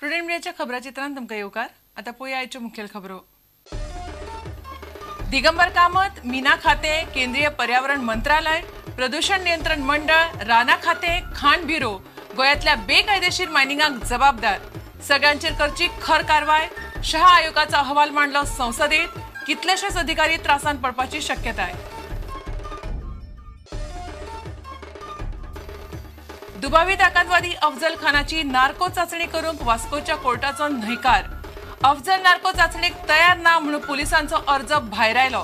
Prudent मीडियाच्या खबराचित्रांत तुमकां येवकार. आतां पळोवया आयच्यो मुखेल खबरो. दिगंबर कामत, मीना खाते, केंद्रीय पर्यावरण मंत्रालय, प्रदूषण नियंत्रण मंडळ, राना खाते, खाण ब्युरो गोव्यांतल्या बेकायदेशीर मायनिंगाक जबाबदार. सगळ्यांचेर करची खर कारवाय. शहा आयोगाचो अहवाल मांडलो संसदेत. कितलेशेच अधिकारी त्रासांत पडपाची शक्यताय. दुबावीत आतंकवादी अफजल खानाची नार्को चाचणी करूंक वास्कोच्या कोर्टाचो न्हयकार. अफजल नार्को चाचणीक तयार ना म्हणून पुलिसांचो अर्ज भायर आयलो.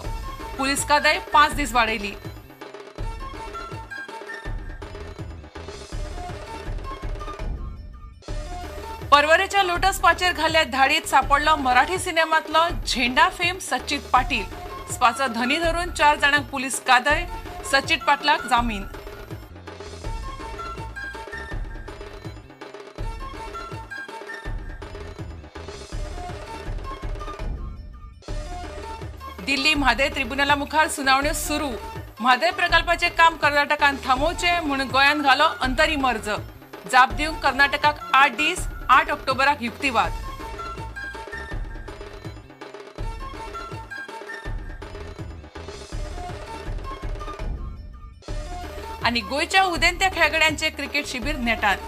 पुलीस कादय 5 दीस वाडयली. परवरेच्या लोटस स्पाचेर घाल्ल्या धाडीत सापडलो मराठी सिनेमातलो झेंडा फेम सच्चित पाटील. स्पाचो धनी धरून 4 जाणांक पुलीस कादय. सच्चित पाटलाक जामीन. दिल्ली म्हादय ट्रिब्युनला मुखार सुनावण्यो सुरू. म्हादय प्रकल्पाचे काम कर्नाटकान थांबोवचें म्हूण गोंयान घालो अंतरीम अर्ज. जाप दिवंक कर्नाटकाक 8 दीस. 8 ऑक्टोबराक युक्तिवाद. आनी गोंयच्या उदेंत्या खेळगड्यांचे क्रिकेट शिबीर नेटात.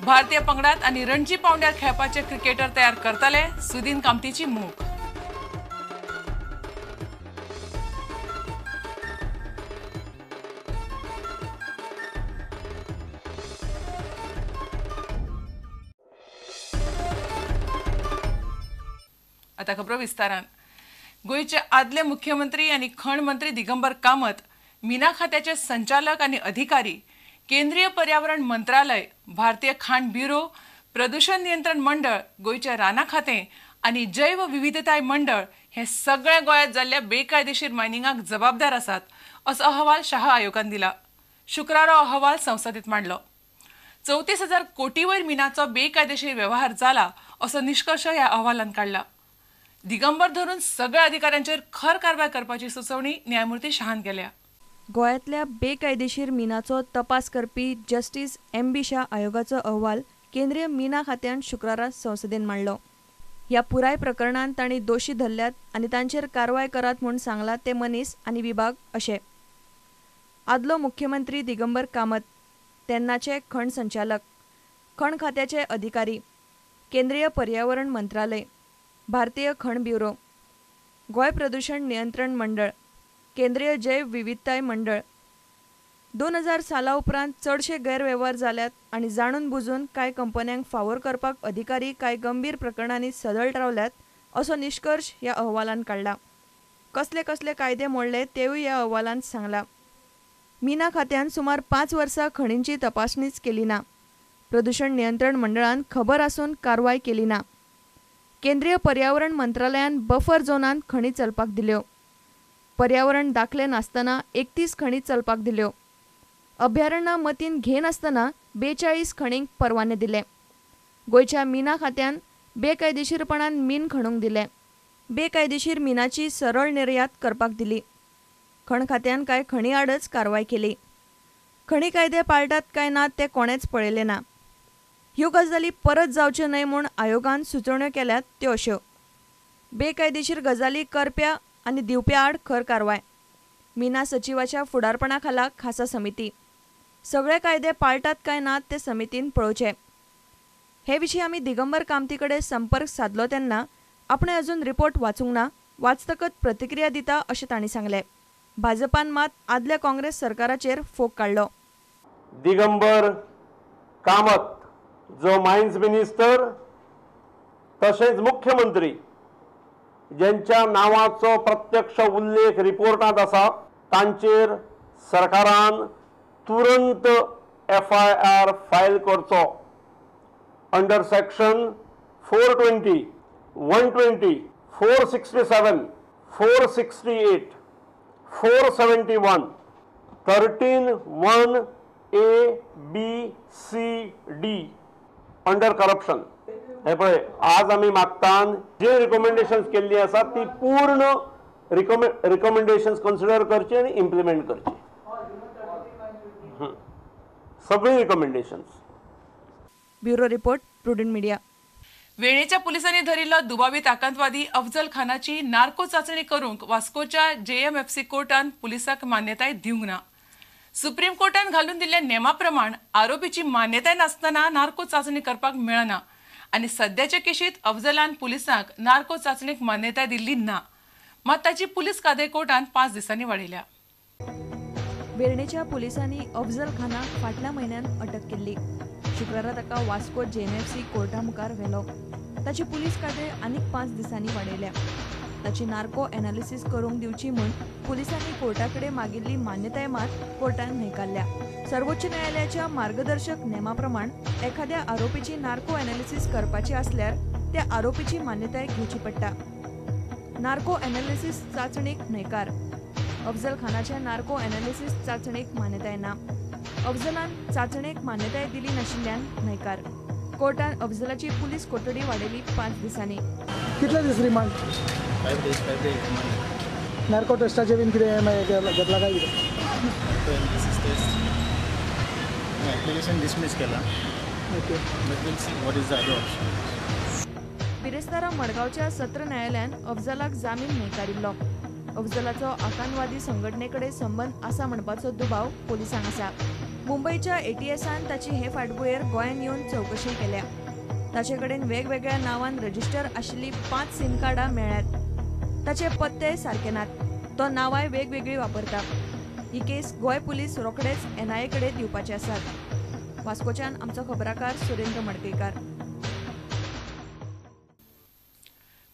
भारतीय पंगडात आनी रणजी पावंड्यार खेळपाचे क्रिकेटर तयार करतले. सुदीन कामतीची मोख. आता खबरो विस्तारान. गोंयचे आदले मुख्यमंत्री आनी खण मंत्री दिगंबर कामत, मीना खात्याचे संचालक आनी अधिकारी, केंद्रीय पर्यावरण मंत्रालय, भारतीय खाण ब्युरो, प्रदूषण नियंत्रण मंडळ, गोंयचे राना खातें आनी जैव विविधताय मंडळ हे सगळे गोंयांत जाल्ल्या बेकायदेशीर मायनिंगाक जबाबदार आसात असो अहवाल शहा आयोगान दिला. शुक्रारा अहवाल संसदेत मांडलो. 34,000 कोटी वयर मिनाचो बेकायदेशीर व्यवहार जाला असो निश्कर्श ह्या अहवालान काडला. दिगंबर धरून सगळ्या अधिकाऱ्यांचेर खर कारवाय करपाची सुचोवणी न्यायमूर्ती शहान केल्या. गोव्यांतल्या बेकायदेशीर मिनाचो तपास करपी जस्टीस एम.बी. शाह आयोगाचो अहवाल केंद्रीय मिना खात्यान शुक्रारा संसदेन मांडलो. ह्या पुराय प्रकरणांत तांणी दोशी धरल्यात आनी तांचेर कारवाय करात म्हूण सांगला ते मनीस आनी विभाग अशे: आदलो मुख्यमंत्री दिगंबर कामत, तेन्नाचे खण संचालक, खण खात्याचे अधिकारी, केंद्रीय पर्यावरण मंत्रालय, भारतीय खण ब्युरो, गोंय प्रदूषण नियंत्रण मंडळ, केंद्रीय जैव विविधताय मंडळ. 2000 साला उपरांत चडशे गैरवेव्हार जाल्यात आनी जाणून बुजून कांय कंपन्यांक फावोर करपाक अधिकारी कांय गंभीर प्रकरणांनी सदळ रावल्यात असो निश्कर्श ह्या अहवालान काडला. कसले कसले कायदे मोडले तेवूय ह्या अहवालांत सांगला. मीना खात्यान सुमार 5 वर्सां खणींची तपासणीच केली ना. प्रदूषण नियंत्रण मंडळान खबर आसून कारवाय केली ना. केंद्रीय पर्यावरण मंत्रालयान बफर झोनांत खणी चलपाक दिल्यो. पर्यावरण दाखले नासतना 31 खणी चलपाक दिल्यो. अभयारण्यां मतीन घेनासतना 42 खणींक परवाने दिले. गोंयच्या मीना खात्यान बेकायदेशीरपणान मीन खणूंक दिलें. बेकायदेशीर मिनाची सरळ निर्यात करपाक दिली. खण खात्यान कांय खणी आडच कारवाय केली. खणी कायदे पाळटात काय ना ते कोणेच पळयलें ना. ह्यो गजाली परत जावच्यो न्हय म्हूण आयोगान सुचोवण्यो केल्यात त्यो अश्यो: बेकायदेशीर गजाली करप्या आनी दिवप्या आड खर कारवाय, मीना सचिवाच्या फुडारपणा खाला खासा समिती, सगळे कायदे पाळटात काय ना ते समितीन पळोवचे. हे विशीं आमी दिगंबर कामती कडेन संपर्क सादलो तेन्ना आपणें अजून रिपोर्ट वाचूंक ना, वाचतकच प्रतिक्रिया दिता अशें तांणी सांगलें. भाजपान मात आदल्या काँग्रेस सरकाराचेर फोग काडलो. दिगंबर कामत जो मायन्स मिनिस्टर तशेंच मुख्यमंत्री ज्यांच्या नावाचो प्रत्यक्ष उल्लेख रिपोर्टांत आसा तांचेर सरकारान तुरंत FIR file करचो under section 420, 120, 467, 468, 471, 13(1) A, B, C, D under corruption. हे पळय आज आमी मागतान जे रिकमेंडेशन्स केल्ली आसात ती पूर्ण रिकमेंडेशन्स कन्सिडर करची आनी इम्प्लिमेंट करची सगळी recommendations. Bureau report, Prudent Media. वेणेच्या पुलिसांनी धरिल्लो दुबावीत आकांतवादी अफजल खानाची नार्को चाचणी करूंक वास्कोच्या जेएमएफसी कोर्टान पुलिसांक मान्यताय दिवंक ना. सुप्रीम कोर्टान घालून दिल्ल्या नेमा प्रमाण आरोपीची मान्यताय नासतना नार्को चाचणी करपाक मेळना आनी सद्याच्या केशीत अफजलान पुलिसांक नार्को चाचणीक मान्यताय दिल्ली ना. मात ताची पुलीस कादय कोर्टान 5 दिसांनी वाडयल्या. वेर्णेच्या पुलिसांनी अफजल खानाक फाटल्या म्हयन्यान अटक केल्ली. शुक्रारा ताका वास्को जेएमएफसी कोर्टा मुखार व्हेलो. ताची पुलीस कादय आनीक 5 दिसांनी वाडयल्या. ताची नार्को एनालिसीस करूंक दिवची म्हूण पुलिसांनी कोर्टा कडेन मागिल्ली मान्यताय मात कोर्टान न्हयकारल्या. सर्वोच्च न्यायालयाच्या मार्गदर्शक नेमा प्रमाण एखाद्या आरोपीची नार्को एनालिसीस करपाची आसल्यार त्या आरोपीची मान्यताय घेवची पडटा. नार्को एनालिसीस चाचणेक न्हयकार. अफजल खानाच्या नार्को एनालिसीस चाचणेक मान्यताय ना. अफजलान चाचणेक मान्यताय दिली नाशिल्ल्यान न्हयकार. कोर्टान अफजलाची पुलीस कोठडी वाडयली 5 दिसांनी. कितले दीस remand? 5 days, 5 days remand. Narco टेस्टाचे बीन कितें घेतला काय कितें? Narco analysis test application dismiss केला. Okay, but we'll see what is the other option. बिरेस्तारा मडगांवच्या सत्र न्यायालयान अफजलाक जामीन न्हयकारिल्लो. अफजलाचो आकांतवादी संघटने कडेन संबंद आसा म्हणपाचो दुबाव पोलिसांक आसा. मुंबयच्या एटीएसान ताची हे फाटभुंयेर गोंयांत येवन चवकशी केल्या. ताचे कडेन वेगवेगळ्या नांवान रजिस्टर आशिल्लीं 5 सिम कार्डां मेळ्ळ्यात. ताचे पत्ते सारके नात. तो नांवांय वेगवेगळी वापरता. ही केस गोंय पुलीस रोखडेच एनआयए कडेन दिवपाचे आसात. वास्कोच्यान आमचो खबराकार सुरेंद्र मडकयकार.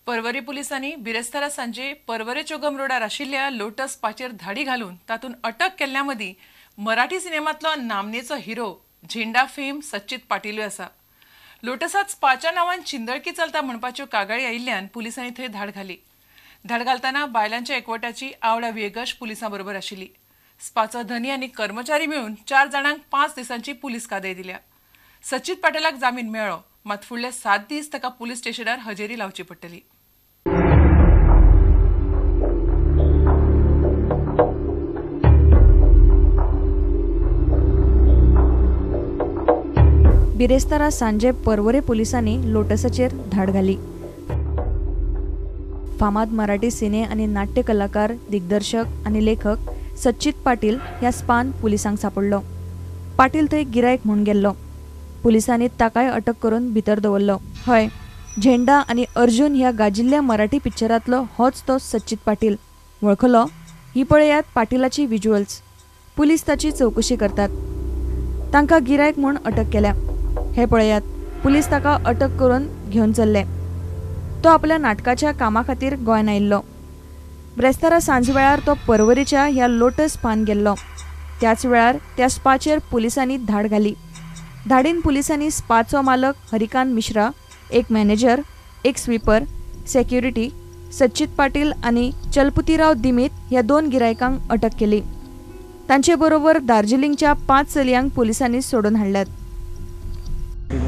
परवरी पुलिसांनी बिरेस्तारा सांजे परवरे चोगम रोडार आशिल्ल्या लोटस स्पाचेर धाडी घालून तातूंत अटक केल्ल्या मदीं मराठी सिनेमांतलो नामनेचो हिरो झेंडा फेम सच्चित पाटीलूय आसा. लोटसात स्पाच्या नांवान चिंदळकी चलता म्हणपाच्यो कागाळी आयिल्ल्यान पुलिसांनी थंय धाड घाली. धाड घालतना बायलांच्या एकवटाची आवडा वियेगश पुलिसां बरोबर आशिल्ली. स्पाचो धनी आनी कर्मचारी मेळून 4 जाणांक 5 दिसांची पुलीस कादय दिल्या. सच्चित पाटीलाक जामीन मेळ्ळो, मात फुडले 7 दीस ताका पुलीस स्टेशनार हजेरी लावची पडटली. बिरेस्तारा सांजे परवरे पुलिसांनी लोटसाचेर धाड घाली. फामाद मराठी सिने आनी नाट्य कलाकार, दिग्दर्शक आनी लेखक सच्चित पाटील ह्या स्पान पुलिसांक सांपडलो. पाटील थंय गिरायक म्हूण गेल्लो. पुलिसांनी ताकाय अटक करून भितर दवरलो. हय, झेंडा आनी अर्जुन ह्या गाजिल्ल्या मराठी पिक्चरांतलो होच तो सच्चित पाटील. वळखलो? ही पळयात पाटीलाची विज्युअल्स. पुलीस ताची चवकशी करतात. तांकां गिरायक म्हूण अटक केल्या. हे पळयात, पुलीस ताका अटक करून घेवन चल्ले. तो आपल्या नाटकाच्या कामा खातीर गोंयांत आयिल्लो. ब्रेस्तारा सांजवेळार तो परवरीच्या ह्या लोटस स्पान गेल्लो. त्याच वेळार त्या स्पाचेर पुलिसांनी धाड घाली. धाडीन पुलिसांनी स्पाचो मालक हरिकांत मिश्रा, एक मॅनेजर, एक स्वीपर, सेक्युरिटी, सच्चित पाटील आनी चलपुतीराव दिमीत ह्या 2 गिरायकांक अटक केली. तांचे बरोबर दार्जिलिंगच्या 5 चलयांक पुलिसांनी सोडून हाडल्यात.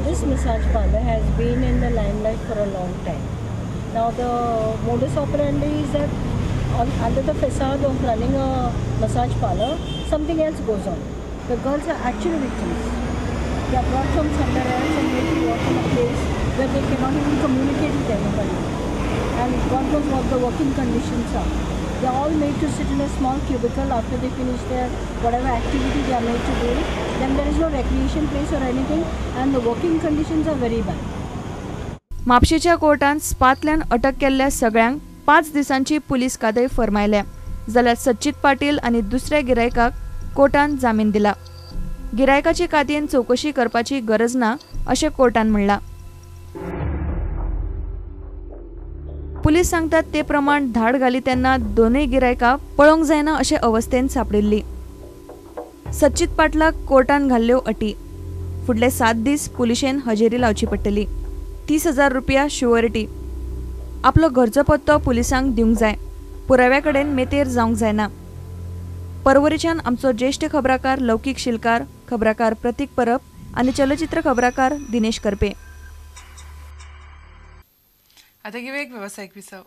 This massage parlor has been in the limelight for a long time. Now the modus operandi is that under the facade of running a massage parlor, something else goes on. The girls are actually victims. They are brought from somewhere else and made to work in a place where they cannot even communicate with anybody. And God knows what the working conditions are. They are all made to sit in a small cubicle after they finish their whatever activity they are made to do. Then there is no recreation place or anything, and the working conditions are very bad. म्हापशेच्या कोर्टान स्पांतल्यान अटक केल्ल्या सगळ्यांक 5 दिसांची police कादय फर्मायल्या. जाल्यार सच्चित पाटील आनी दुसऱ्या गिरायकाक कोर्टान जामीन दिला. गिरायकाची कादयेन चवकशी करपाची गरज ना अशें कोर्टान म्हणलां. पुलीस सांगतात ते प्रमाण धाड घाली तेन्ना दोनूय गिरायकां पळोवंक जायना अशे अवस्थेन सांपडिल्ली. सच्चित पाटलाक कोर्टान घाल्ल्यो अटी. फुडले 7 दीस पुलिशेन हजेरी लावची पडटली. 30,000 रुपया शुअरिटी. आपलो घरचो पत्तो पुलिसांक दिवंक जाय. पुराव्या कडेन मेतेर जावंक जायना. परवरीच्यान आमचो ज्येश्ठ खबराकार लौकीक शिलकार, खबराकार प्रतीक परब आनी चलचित्र खबराकार दिनेश करपे. आता घेऊया एक व्यावसायिक विसव.